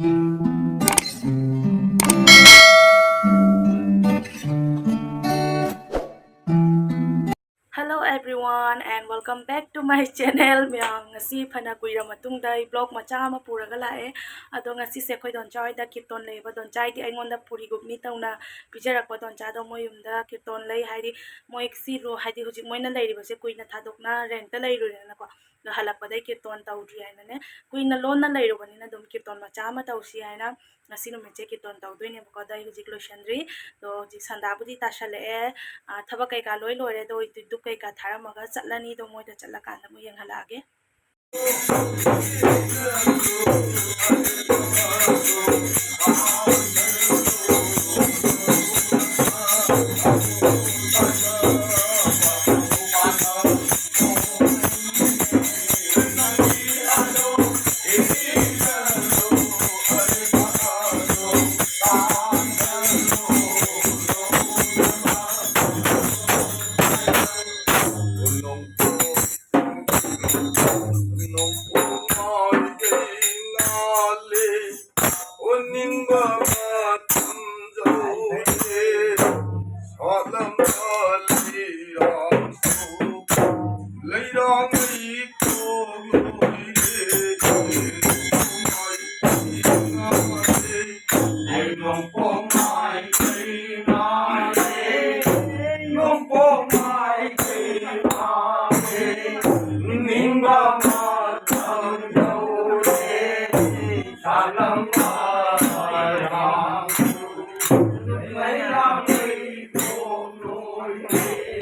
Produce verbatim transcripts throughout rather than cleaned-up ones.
Hello everyone and welcome back to my channel. ꯃꯌꯥꯝ, ꯉꯁꯤ ꯐꯅ ꯀꯨꯏꯔ ꯃꯇꯨꯡꯗ ꯑꯩ vlog ꯃꯆꯥ ꯑꯃ ꯄꯨꯔꯒ ꯂꯥꯛꯑꯦ꯫ ꯑꯗꯣ ꯉꯁꯤꯁꯦ ꯑꯩꯈꯣꯏ ꯗꯣꯟꯆꯥ ꯍꯣꯏꯗ ꯀꯤꯔꯇꯣꯟ ꯂꯩꯕ, ꯗꯣꯟꯆꯥ ꯍꯣꯏꯗꯤ ꯑꯩꯉꯣꯟꯗ ꯄꯨꯔꯤ ꯒꯨꯞꯅꯤ ꯇꯧꯅ ꯄꯤꯖꯔꯛꯄ ꯗꯣꯟꯆꯥꯗꯣ ꯃꯣꯏ ꯌꯨꯝꯗ ꯀꯤꯔꯇꯣꯟ ꯂꯩ, ꯍꯥꯏꯗꯤ ꯃꯣꯏ ꯁꯤꯔꯣ, ꯍꯥꯏꯗꯤ ꯍꯧꯖꯤꯛ ꯃꯣꯏꯅ ꯂꯩꯔꯤꯕꯁꯦ ꯀꯨꯏꯅ ꯊꯥꯗꯣꯛꯅ ꯔꯦꯟꯠꯇ ꯂꯩꯔꯨꯔꯦꯗꯅꯀꯣ꯫ ꯑꯗꯣ ꯍꯜꯂꯛꯄꯗꯩ ꯀꯤꯔꯇꯣꯟ ꯇꯧꯗ꯭ꯔꯤ ꯍꯥꯏꯅꯅꯦ, ꯀꯨꯏꯅ ꯂꯣꯟꯅ ꯂꯩꯔꯨꯕꯅꯤꯅ ꯑꯗꯨꯝ ꯀꯤꯔꯇꯣꯟ ꯃꯆꯥ ꯑꯃ ꯇꯧꯁꯤ ꯍꯥꯏꯅ ꯉꯁꯤ ꯅꯨꯃꯤꯠꯁꯦ ꯀꯤꯔꯇꯣꯟ ꯇꯧꯗꯣꯏꯅꯦꯕꯀꯣ꯫ ꯑꯗꯣ ꯑꯩ ꯍꯧꯖꯤꯛ ꯂꯣꯏꯁꯟꯗ꯭ꯔꯤ꯫ ꯑꯗꯣ ꯍꯧꯖꯤꯛ ꯁꯟꯗꯥꯕꯨꯗꯤ ꯇꯥꯁꯜꯂꯛꯑꯦ꯫ ꯑꯥ, ꯊꯕꯛ ꯀꯩꯀꯥ ꯂꯣꯏ ꯂꯣꯏꯔꯦ꯫ ꯑꯗꯣ ꯑꯩ ꯙꯨꯞ ꯀꯩꯀꯥ ꯊꯥꯔꯝꯃꯒ ꯆꯠꯂꯅꯤ꯫ ꯑꯗꯣ ꯃꯣꯏꯗ ꯆꯠꯂꯀꯥꯟꯗ ꯑꯃꯨꯛ ꯌꯦꯡꯍꯜꯂꯛꯑꯒꯦ꯫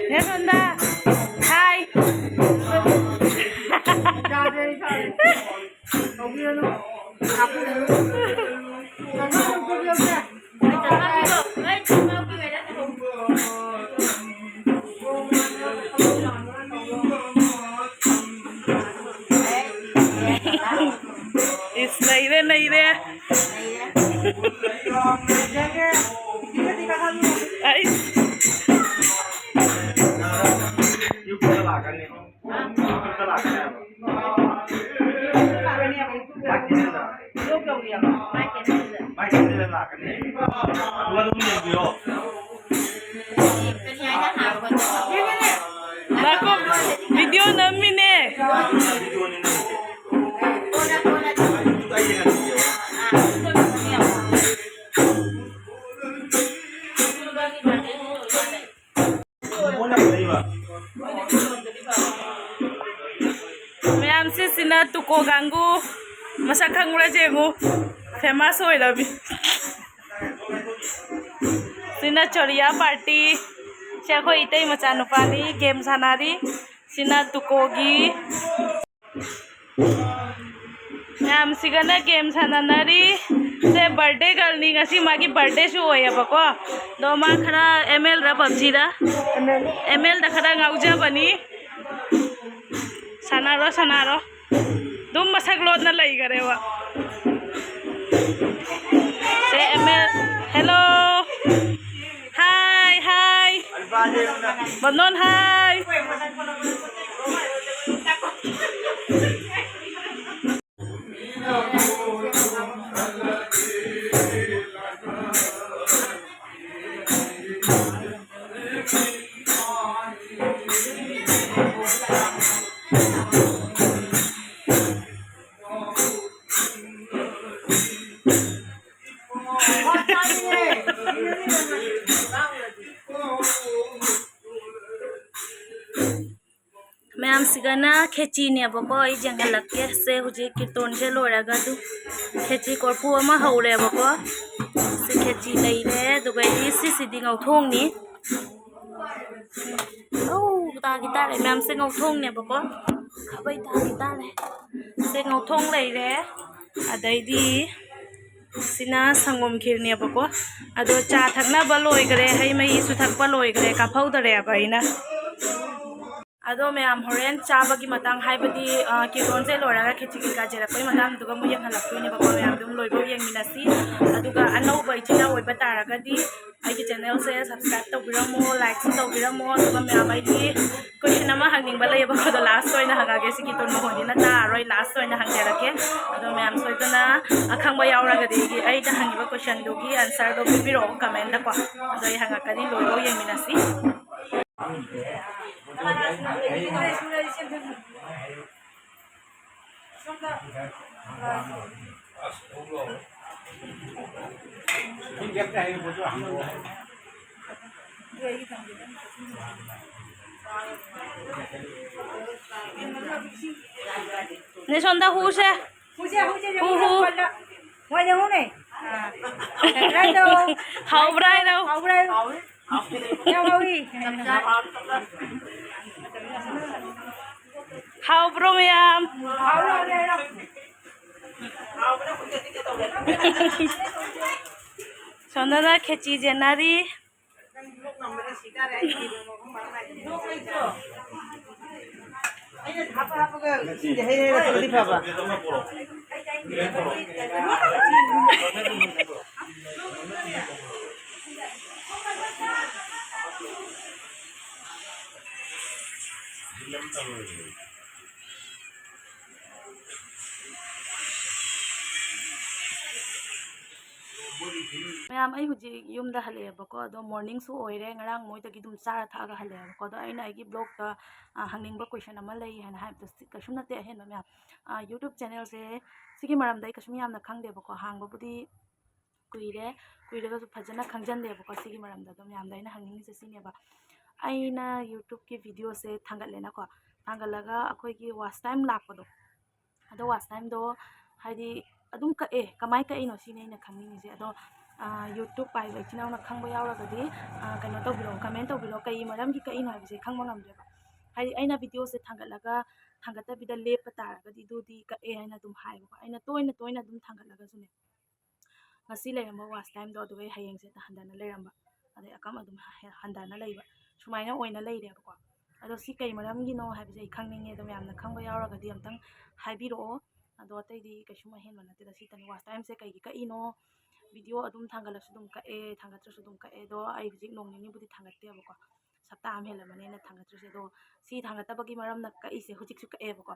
ꯅꯦ ꯁꯣꯟꯗ, ꯍꯥꯏ꯫ ꯏꯁ, ꯅꯩꯔꯦ, ꯅꯩꯔꯦ꯫ ꯑꯩ꯫ ꯃꯥꯏ ꯀꯦꯟꯗꯜꯗ ꯂꯥꯛꯀꯅꯤ꯫ ꯑꯗꯨꯒ ꯑꯗꯨꯝ ꯌꯦꯡꯕꯤꯌꯣ꯫ ꯉꯥꯏꯈꯣ, video ꯅꯝꯃꯤꯅꯦ꯫ ꯃꯌꯥꯝꯁꯤ, ꯁꯤꯅ ꯇꯨꯀꯣ ꯀꯥꯡꯒꯨ꯫ ꯃꯁꯛ ꯈꯪꯕ꯭ꯔꯥ ꯌꯦꯡꯉꯨ, famous ꯑꯣꯏꯔꯕꯤ꯫ ꯁꯤꯅ ꯆꯣꯔꯤꯌꯥ party꯫ ꯁꯤ ꯑꯩꯈꯣꯏ ꯏꯇꯩ ꯃꯆꯥꯅꯨꯄꯥꯅꯤ, game ꯁꯥꯟꯅꯔꯤ꯫ ꯁꯤꯅ ꯇꯨꯀꯣꯒꯤ꯫ ꯃꯌꯥꯝꯁꯤꯒꯅ game ꯁꯥꯟꯅꯅꯔꯤ꯫ ꯁꯦ birthday girlꯅꯤ, ꯉꯁꯤ ꯃꯥꯒꯤ birthdayꯁꯨ ꯑꯣꯏꯌꯦꯕꯀꯣ꯫ ꯑꯗꯣ ꯃꯥ ꯈꯔ MLꯔ PUBGꯔ? MLꯗ ꯈꯔ ꯉꯥꯎꯖꯕꯅꯤ꯫ ꯁꯥꯟꯅꯔꯣ, ꯁꯥꯟꯅꯔꯣ꯫ ꯑꯗꯨꯝ ꯃꯁꯛ ꯂꯣꯠꯅ ꯂꯩꯈꯔꯦꯕ꯫ ꯁꯦ ML, hello꯫ Hi, hi꯫ ꯕꯅꯣꯟ, hi꯫ ꯃꯌꯥꯝꯁꯤꯒꯅ ꯈꯦꯆꯤꯅꯦꯕꯀꯣ꯫ ꯑꯩ ꯌꯦꯡꯍꯜꯂꯛꯀꯦ꯫ ꯁꯦ ꯍꯧꯖꯤꯛ ꯀꯤꯔꯇꯣꯟꯁꯦ ꯂꯣꯏꯔꯒ ꯑꯗꯨ ꯈꯦꯆꯤ ꯀꯣꯔꯐꯨ ꯑꯃ ꯍꯧꯔꯦꯕꯀꯣ꯫ ꯁꯤ ꯈꯦꯆꯤ ꯂꯩꯔꯦ, ꯑꯗꯨꯒ ꯑꯩꯗꯤ ꯁꯤꯁꯤꯗꯤ ꯉꯧꯊꯣꯡꯅꯤ꯫ ꯑꯧ, ꯇꯥꯒꯤ ꯇꯥꯔꯦ ꯃꯌꯥꯝꯁꯦ, ꯉꯧꯊꯣꯡꯅꯦꯕꯀꯣ꯫ ꯈꯥꯕꯩ ꯇꯥꯒꯤ ꯇꯥꯔꯦ꯫ ꯁꯦ ꯉꯧꯊꯣꯡ ꯂꯩꯔꯦ, ꯑꯗꯩꯗꯤ ꯁꯤꯅ ꯁꯪꯒꯣꯝ ꯈꯤꯔꯅꯦꯕꯀꯣ꯫ ꯑꯗꯣ ꯆꯥ ꯊꯛꯅꯕ ꯂꯣꯏꯈ꯭ꯔꯦ, ꯍꯩ ꯃꯍꯤꯁꯨ ꯊꯛꯄ ꯂꯣꯏꯈ꯭ꯔꯦ, ꯀꯥꯞꯍꯧꯗꯔꯦꯕ ꯑꯩꯅ꯫ ꯑꯗꯣ ꯃꯌꯥꯝ, ꯍꯣꯔꯦꯟ ꯆꯥꯕꯒꯤ ꯃꯇꯥꯡ, ꯍꯥꯏꯕꯗꯤ, ꯑ, ꯀꯤꯔꯇꯣꯟꯁꯦ ꯂꯣꯏꯔꯒ ꯈꯦꯆꯤ ꯀꯩꯀꯥ ꯆꯦꯔꯛꯄꯒꯤ ꯃꯇꯥꯡꯗꯨꯒ ꯑꯃꯨꯛ ꯌꯦꯡꯍꯜꯂꯛꯇꯣꯏꯅꯦꯕꯀꯣ꯫ ꯃꯌꯥꯝ ꯑꯗꯨꯝ ꯂꯣꯏꯕꯧ ꯌꯦꯡꯃꯤꯟꯅꯁꯤ꯫ ꯑꯗꯨꯒ ꯑꯅꯧꯕ ꯏꯆꯤꯟ ꯏꯅꯥꯎ ꯑꯣꯏꯕ ꯇꯥꯔꯒꯗꯤ ꯑꯩꯒꯤ channelꯁꯦ subscribe ꯇꯧꯕꯤꯔꯝꯃꯣ, likeꯁꯨ ꯇꯧꯕꯤꯔꯝꯃꯣ꯫ ꯑꯗꯨꯒ ꯃꯌꯥꯝ, ꯑꯩꯒꯤ question ꯑꯃ ꯍꯪꯅꯤꯡꯕ ꯂꯩꯌꯦꯕꯀꯣ, ꯑꯗꯣ last ꯑꯣꯏꯅ ꯍꯪꯉꯒꯦ꯫ ꯁꯤꯒꯤ tone ꯃꯈꯣꯟꯁꯤꯅ ꯇꯥꯔꯔꯣꯏ, last ꯑꯣꯏꯅ ꯍꯪꯖꯔꯛꯀꯦ꯫ ꯑꯗꯣ ꯃꯌꯥꯝ ꯁꯣꯏꯗꯅ ꯑꯈꯪꯕ ꯌꯥꯎꯔꯒꯗꯤ ꯑꯩꯒꯤ, ꯑꯩꯅ ꯍꯪꯉꯤꯕ questionꯗꯨꯒꯤ answerꯗꯣ ꯄꯤꯕꯤꯔꯛꯑꯣ commentꯗꯀꯣ꯫ ꯑꯗꯣ ꯑꯩ ꯍꯪꯉꯛꯀꯅꯤ, ꯂꯣꯏꯐꯥꯎ ꯌꯦꯡꯃꯤꯟꯅꯁꯤ꯫ ꯅꯦꯁꯣꯟꯗ ꯍꯨꯁꯦ꯫ ꯍꯨꯁꯦ, ꯍꯨꯁꯦ, ꯍꯨ, ꯍꯨ꯫ ꯍꯨꯁꯦ, ꯍꯨꯅꯦ꯫ ꯑꯥ꯫ ꯇ꯭ꯔꯥꯏ ꯇꯧ꯫ ꯍꯥꯎꯕ꯭ꯔꯥ ꯍꯥꯏꯔꯣ? ꯍꯥꯎꯕ꯭ꯔꯥ ꯍꯥꯏꯔꯣ? ꯌꯥꯝ ꯍꯥꯎꯏ꯫ ꯍꯥꯎꯕ꯭ꯔꯣ ꯃꯌꯥꯝ? ꯍꯥꯎꯕ꯭ꯔꯥ ꯍꯥꯏꯔꯣ? ꯁꯣꯝꯗꯅ ꯈꯦꯆꯤ ꯌꯦꯟꯅꯔꯤ꯫ ꯃꯌꯥꯝ, ꯑꯩ ꯍꯧꯖꯤꯛ ꯌꯨꯝꯗ ꯍꯜꯂꯛꯑꯦꯕꯀꯣ꯫ ꯑꯗꯣ morningꯁꯨ ꯑꯣꯏꯔꯦ, ꯉꯔꯥꯡ ꯃꯣꯏꯗꯒꯤ ꯑꯗꯨꯝ ꯆꯥꯔ ꯊꯛꯑꯒ ꯍꯜꯂꯛꯑꯦꯕꯀꯣ꯫ ꯑꯗꯣ ꯑꯩꯅ ꯑꯩꯒꯤ blogꯇ, ꯑ, ꯍꯪꯅꯤꯡꯕ question ꯑꯃ ꯂꯩ ꯍꯥꯏꯅ ꯍꯥꯏꯕꯗꯣ, ꯁꯤ ꯀꯩꯁꯨꯝ ꯅꯠꯇꯦ ꯑꯍꯦꯟꯕ ꯃꯌꯥꯝ꯫ ꯑ, YouTube channelꯁꯦ ꯁꯤꯒꯤ ꯃꯔꯝꯗ ꯑꯩ ꯀꯩꯁꯨꯝ ꯌꯥꯝꯅ ꯈꯪꯗꯦꯕꯀꯣ꯫ ꯍꯥꯡꯕꯕꯨꯗꯤ ꯀꯨꯏꯔꯦ, ꯀꯨꯏꯔꯒꯁꯨ ꯐꯖꯅ ꯈꯪꯖꯟꯗꯦꯕꯀꯣ꯫ ꯁꯤꯒꯤ ꯃꯔꯝꯗ ꯑꯗꯣ ꯃꯌꯥꯝꯗ ꯑꯩꯅ ꯍꯪꯅꯤꯡꯉꯤꯁꯦ ꯁꯤꯅꯦꯕ, ꯑꯩꯅ YouTubeꯀꯤ videoꯁꯦ ꯊꯥꯡꯒꯠꯂꯦꯅꯀꯣ, ꯊꯥꯡꯒꯠꯂꯒ ꯑꯩꯈꯣꯏꯒꯤ watch time ꯂꯥꯛꯄꯗꯣ, ꯑꯗꯣ watch timeꯗꯣ ꯍꯥꯏꯗꯤ ꯑꯗꯨꯝ ꯀꯛꯑꯦ, ꯀꯃꯥꯏꯅ ꯀꯛꯏꯅꯣ ꯁꯤꯅꯤ ꯑꯩꯅ ꯈꯪꯅꯤꯡꯉꯤꯁꯦ꯫ ꯑꯗꯣ, ꯑ, YouTube ꯄꯥꯏꯕ ꯏꯆꯤꯟ ꯏꯅꯥꯎꯅ ꯈꯪꯕ ꯌꯥꯎꯔꯒꯗꯤ, ꯑ, ꯀꯩꯅꯣ ꯇꯧꯕꯤꯔꯛꯑꯣ, comment ꯇꯧꯕꯤꯔꯛꯑꯣ, ꯀꯩ ꯃꯔꯝꯒꯤ ꯀꯛꯏꯅꯣ ꯍꯥꯏꯕꯁꯦ ꯈꯪꯕ ꯉꯝꯗ꯭ꯔꯦꯕ꯫ ꯍꯥꯏꯗꯤ ꯑꯩꯅ videoꯁꯦ ꯊꯥꯡꯒꯠꯂꯒ ꯊꯥꯡꯒꯠꯇꯕꯤꯗ ꯂꯦꯞꯄ ꯇꯥꯔꯒꯗꯤ ꯑꯗꯨꯗꯤ ꯀꯛꯑꯦ ꯍꯥꯏꯅ ꯑꯗꯨꯝ ꯍꯥꯏꯌꯦꯕꯀꯣ꯫ ꯑꯩꯅ ꯇꯣꯏꯅ ꯇꯣꯏꯅ ꯑꯗꯨꯝ ꯊꯥꯡꯒꯠꯂꯒꯁꯨꯅꯦ, ꯉꯁꯤ ꯂꯩꯔꯝꯕ watch timeꯗꯣ ꯑꯗꯨꯒ ꯍꯌꯦꯡꯁꯦ ꯍꯟꯊꯅ ꯂꯩꯔꯝꯕ, ꯑꯗꯩ ꯑꯀꯝ ꯑꯗꯨꯝ ꯍ-, ꯍꯟꯊꯅ ꯂꯩꯕ, ꯁꯨꯃꯥꯏꯅ ꯑꯣꯏꯅ ꯂꯩꯔꯦꯕꯀꯣ꯫ ꯑꯗꯣ ꯁꯤ ꯀꯩ ꯃꯔꯝꯒꯤꯅꯣ ꯍꯥꯏꯕꯁꯦ ꯑꯩ ꯈꯪꯅꯤꯡꯉꯦ꯫ ꯑꯗꯣ ꯃꯌꯥꯝꯅ ꯈꯪꯕ ꯌꯥꯎꯔꯒꯗꯤ ꯑꯝꯇꯪ ꯍꯥꯏꯕꯤꯔꯛꯑꯣ꯫ ꯑꯗꯣ ꯑꯇꯩꯗꯤ ꯀꯩꯁꯨꯝ ꯑꯍꯦꯟꯕ ꯅꯠꯇꯦꯗ꯫ ꯁꯤ ꯇꯅꯤ, watch timeꯁꯦ ꯀꯩꯒꯤ ꯀꯛꯏꯅꯣ, ꯚꯤꯗꯤꯑꯣ ꯑꯗꯨꯝ ꯊꯥꯡꯒꯠꯂꯁꯨ ꯑꯗꯨꯝ ꯀꯛꯑꯦ, ꯊꯥꯡꯒꯠꯇ꯭ꯔꯁꯨ ꯑꯗꯨꯝ ꯀꯛꯑꯦ꯫ ꯑꯗꯣ ꯑꯩ ꯍꯧꯖꯤꯛ ꯅꯣꯡ ꯅꯤꯅꯤꯕꯨꯗꯤ ꯊꯥꯡꯒꯠꯇꯦꯕꯀꯣ, ꯍꯞꯇꯥ ꯑꯃ ꯍꯦꯜꯂꯝꯃꯅꯤ ꯑꯩꯅ ꯊꯥꯡꯒꯠꯇ꯭ꯔꯤꯁꯦ꯫ ꯑꯗꯣ ꯁꯤ ꯊꯥꯡꯒꯠꯇꯕꯒꯤ ꯃꯔꯝꯅ ꯀꯛꯏꯁꯦ, ꯍꯧꯖꯤꯛꯁꯨ ꯀꯛꯑꯦꯕꯀꯣ꯫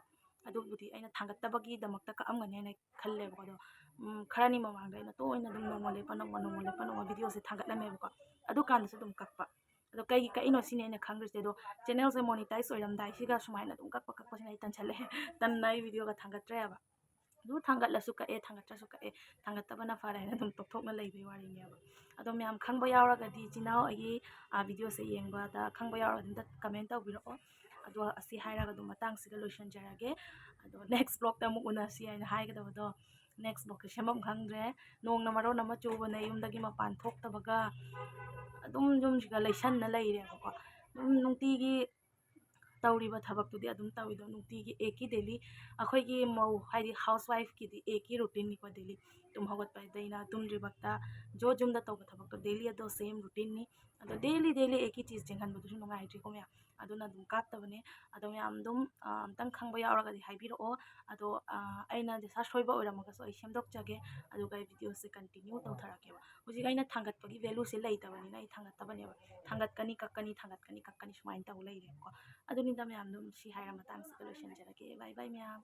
ꯑꯗꯨꯕꯨꯗꯤ ꯑꯩꯅ ꯊꯥꯡꯒꯠꯇꯕꯒꯤꯗꯃꯛꯇ ꯀꯛꯑꯝꯒꯅꯤ ꯍꯥꯏꯅ ꯈꯜꯂꯦꯕꯀꯣ꯫ ꯑꯗꯣ ꯎꯝ, ꯈꯔꯅꯤ ꯃꯃꯥꯡꯗ ꯑꯩꯅ ꯇꯣꯏꯅ ꯑꯗꯨꯝ ꯅꯣꯡꯃ ꯂꯦꯞꯄ ꯅꯣꯡꯃ, ꯅꯣꯡꯃ ꯂꯦꯞꯄ ꯅꯣꯡꯃ ꯚꯤꯗꯤꯑꯣꯁꯦ ꯊꯥꯡꯒꯠꯂꯝꯃꯦꯕꯀꯣ꯫ ꯑꯗꯨꯀꯥꯟꯗꯁꯨ ꯑꯗꯨꯝ ꯀꯛꯄ꯫ ꯑꯗꯣ ꯀꯩꯒꯤ ꯀꯛꯏꯅꯣ ꯁꯤꯅꯤ ꯑꯩꯅ ꯈꯪꯗ꯭ꯔꯤꯁꯦ꯫ ꯑꯗꯣ ꯆꯦꯅꯦꯜꯁꯦ ꯃꯣꯅꯤꯇꯥꯏꯁ ꯑꯣꯏꯔꯝꯗꯥꯏꯁꯤꯒ ꯁꯨꯃꯥꯏꯅ ꯑꯗꯨꯝ ꯀꯛꯄ ꯀꯛꯄꯁꯤꯅ ꯑꯩ ꯇꯟꯁꯜꯂꯛꯑꯦ꯫ ꯇꯟꯅ ꯑꯩ ꯚꯤꯗꯤꯑꯣꯒ ꯊꯥꯡꯒꯠꯇ꯭ꯔꯦꯕ꯫ ꯑꯗꯨ ꯊꯥꯡꯒꯠꯂꯁꯨ ꯀꯛꯑꯦ, ꯊꯥꯡꯒꯠꯇ꯭ꯔꯁꯨ ꯀꯛꯑꯦ, ꯊꯥꯡꯒꯠꯇꯕꯅ ꯐꯔꯦ ꯍꯥꯏꯅ ꯑꯗꯨꯝ ꯇꯣꯛꯊꯣꯛꯅ ꯂꯩꯕꯒꯤ ꯋꯥꯔꯤꯅꯦꯕ꯫ ꯑꯗꯣ ꯃꯌꯥꯝ ꯈꯪꯕ ꯌꯥꯎꯔꯒꯗꯤ, ꯏꯆꯤꯟ ꯏꯅꯥꯎ ꯑꯩꯒꯤ, ꯑ, ꯚꯤꯗꯤꯑꯣꯁꯦ ꯌꯦꯡꯕꯗ ꯈꯪꯕ ꯌꯥꯎꯔꯒꯗꯤ ꯑꯝꯇ ꯀꯃꯦꯟ ꯇꯧꯕꯤꯔꯛꯑꯣ꯫ ꯑꯗꯣ ꯑꯁꯤ ꯍꯥꯏꯔꯒ ꯑꯗꯨꯝ ꯃꯇꯥꯡꯁꯤꯗ ꯂꯣꯏꯁꯤꯟꯖꯔꯒꯦ꯫ ꯑꯗꯣ ꯅꯦꯛꯁ ꯕ꯭ꯂꯣꯛꯇ ꯑꯃꯨꯛ ꯎꯅꯁꯤ ꯍꯥꯏꯅ ꯍꯥꯏꯒꯗꯕꯗꯣ, ꯅꯦꯛꯁ ꯕ꯭ꯂꯣꯛꯁꯦ ꯁꯦꯝꯐꯝ ꯈꯪꯗ꯭ꯔꯦ꯫ ꯅꯣꯡꯅ ꯃꯔꯣꯟ ꯑꯃ ꯆꯨꯕꯅꯦ, ꯌꯨꯝꯗꯒꯤ ꯃꯄꯥꯟ ꯊꯣꯛꯇꯕꯒ ꯑꯗꯨꯝ ꯌꯨꯝꯁꯤꯒ ꯂꯩꯁꯟꯅ ꯂꯩꯔꯦꯕꯀꯣ꯫ ꯑꯗꯨꯝ ꯅꯨꯡꯇꯤꯒꯤ ꯇꯧꯔꯤꯕ ꯊꯕꯛꯇꯨꯗꯤ ꯑꯗꯨꯝ ꯇꯧꯋꯤꯗꯣ, ꯅꯨꯡꯇꯤꯒꯤ ꯑꯦꯛꯀꯤ ꯗꯦꯂꯤ, ꯑꯩꯈꯣꯏꯒꯤ ꯃꯧ ꯍꯥꯏꯗꯤ ꯍꯥꯎꯁ ꯋꯥꯏꯐꯀꯤꯗꯤ ꯑꯦꯛꯀꯤ ꯔꯨꯇꯤꯟꯅꯤꯀꯣ꯫ ꯗꯦꯂꯤ ꯇꯨꯝ ꯍꯧꯒꯠꯄꯗꯩꯅ ꯇꯨꯝꯗ꯭ꯔꯤꯕꯛꯇ ꯖꯣ ꯌꯨꯝꯗ ꯇꯧꯕ ꯊꯕꯛꯇꯣ ꯗꯦꯂꯤ ꯑꯗꯣ ꯁꯦꯝ ꯔꯨꯇꯤꯟꯅꯤ꯫ ꯑꯗꯣ ꯗꯦꯂꯤ ꯗꯦꯂꯤ ꯑꯦꯛꯀꯤ ꯆꯤꯁ ꯌꯦꯡꯍꯟꯕꯗꯨꯁꯨ ꯅꯨꯡꯉꯥꯏꯇ꯭ꯔꯤꯀꯣ ꯃꯌꯥꯝ, ꯑꯗꯨꯅ ꯑꯗꯨꯝ ꯀꯥꯞꯇꯕꯅꯦ꯫ ꯑꯗꯣ ꯃꯌꯥꯝ ꯑꯗꯨꯝ, ꯑ, ꯑꯝꯇꯪ ꯈꯪꯕ ꯌꯥꯎꯔꯒꯗꯤ ꯍꯥꯏꯕꯤꯔꯛꯑꯣ꯫ ꯑꯗꯣ, ꯑ, ꯑꯩꯅ ꯗꯤꯁꯥ ꯁꯣꯏꯕ ꯑꯣꯏꯔꯝꯃꯒꯁꯨ ꯑꯩ ꯁꯦꯝꯗꯣꯛꯆꯒꯦ, ꯑꯗꯨꯒ ꯑꯩ ꯚꯤꯗꯤꯑꯣꯁꯦ ꯀꯟꯇꯤꯅ꯭ꯌꯨ ꯇꯧꯊꯔꯛꯀꯦꯕ꯫ ꯍꯧꯖꯤꯛ ꯑꯩꯅ ꯊꯥꯡꯒꯠꯄꯒꯤ ꯚꯦꯂꯨꯁꯦ ꯂꯩꯇꯕꯅꯤꯅ ꯑꯩ ꯊꯥꯡꯒꯠꯇꯕꯅꯦꯕ꯫ ꯊꯥꯡꯒꯠꯀꯅꯤ, ꯀꯛꯀꯅꯤ, ꯊꯥꯡꯒꯠꯀꯅꯤ, ꯀꯛꯀꯅꯤ ꯁꯨꯃꯥꯏꯅ ꯇꯧ ꯂꯩꯔꯦꯕꯀꯣ꯫ ꯑꯗꯨꯅꯤꯗ ꯃꯌꯥꯝ, ꯑꯗꯨꯝ ꯁꯤ ꯍꯥꯏꯔ ꯃꯇꯥꯡꯁꯤꯗ ꯂꯣꯏꯁꯤꯟꯖꯔꯒꯦ꯫ ꯕꯥꯏ ꯕꯥꯏ ꯃꯌꯥꯝ꯫